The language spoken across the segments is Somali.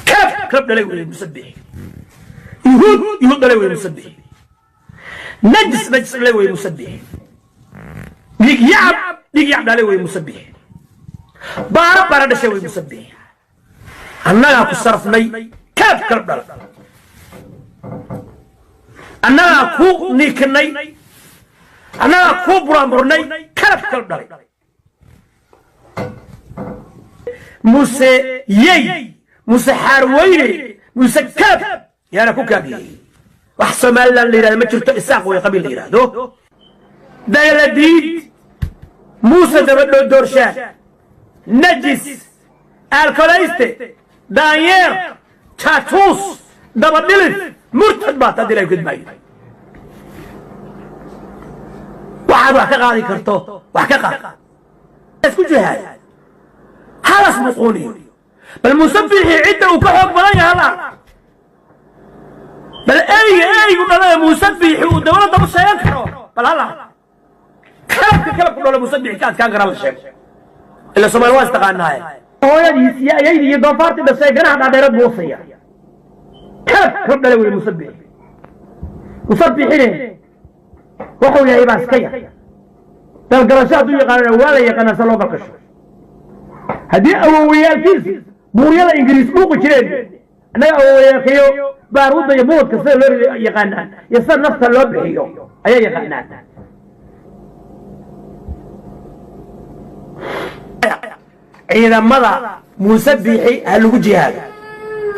Kalab kalab dhalay wey Musabix, yuhuud yuhuud dhalay wey Musabix, najis najis dhalay wey Musabix, dhiig yacab dhiig yacab dhalay wey Musabix, baara baara dhashay wey Musabix. Annagaa ku sarfnay, kalab kalab dhala, annagaa ku niikinay, annagaa ku buraanburnay, kalab kalab dhalay. Muse yey, muse xaarweyne, muse kalab yaana ku kaabiyey. Wax Somaliland la yidhahdo ma jirto, Isaaq way qabiil la yidhaahdo. Dagaladiid Muuse dabadhoo doorshaan, najis, aalkolayste, daanyeer, jaatuus, dabadhilif, murtad baa ta hadii la gudmaayo. Waxaad wax ka qaadi karto wax ka qaad, isku jihaad halas muquuniyo. Bal Musabixii cidda uu ka xoog badan yahay hala, bal eyga eygu dhalaya Musabixi uu dawladda u sheegan karo, bal hala kalabka kalabku dhalo Musabixi ka adkaan karaa la sheego. Ila Soomaali waa istaqaanaaye, hooyadiis iyo ayaydii iyo doofaartii dhashay ganaha dhaadheerad buusaya. Kalab kalab dhalay wey Musabixi. Musabixine wuxuu yahay baa iska yar dalgalasho hadduu yaqaanana waa la yaqaanaa se loo galgasho. Haddii awowayaalkiis buuryada Ingiriis dhuuqi jireen, annaga awowayaalkayo baaruudda iyo buudka sida loo yaqaanaa iyo sida nafta loo bixiyo ayaa yaqaanaa. Ciidamada Muuse Biixi ha lagu jihaado.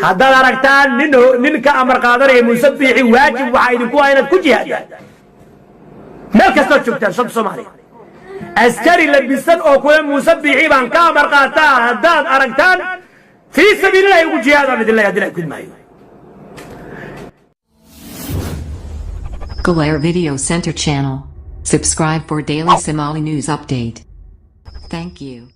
Haddaad aragtaan nin nin ka amar qaadanaya Muuse Biixi, waajib waxaa idinku ah inaad ku jihaadaan meel kastood joogtaan shanta Soomaaliya. Askari labisan oo kule "Muuse Biixi baan ka amar qaataa" haddaad aragtaan, fii sabiilillahi ugu jihaadaan idin leeyahay hadii la kudmaayo. Galare Video Center channel. Subscribe for daily Somali news update. Thank you.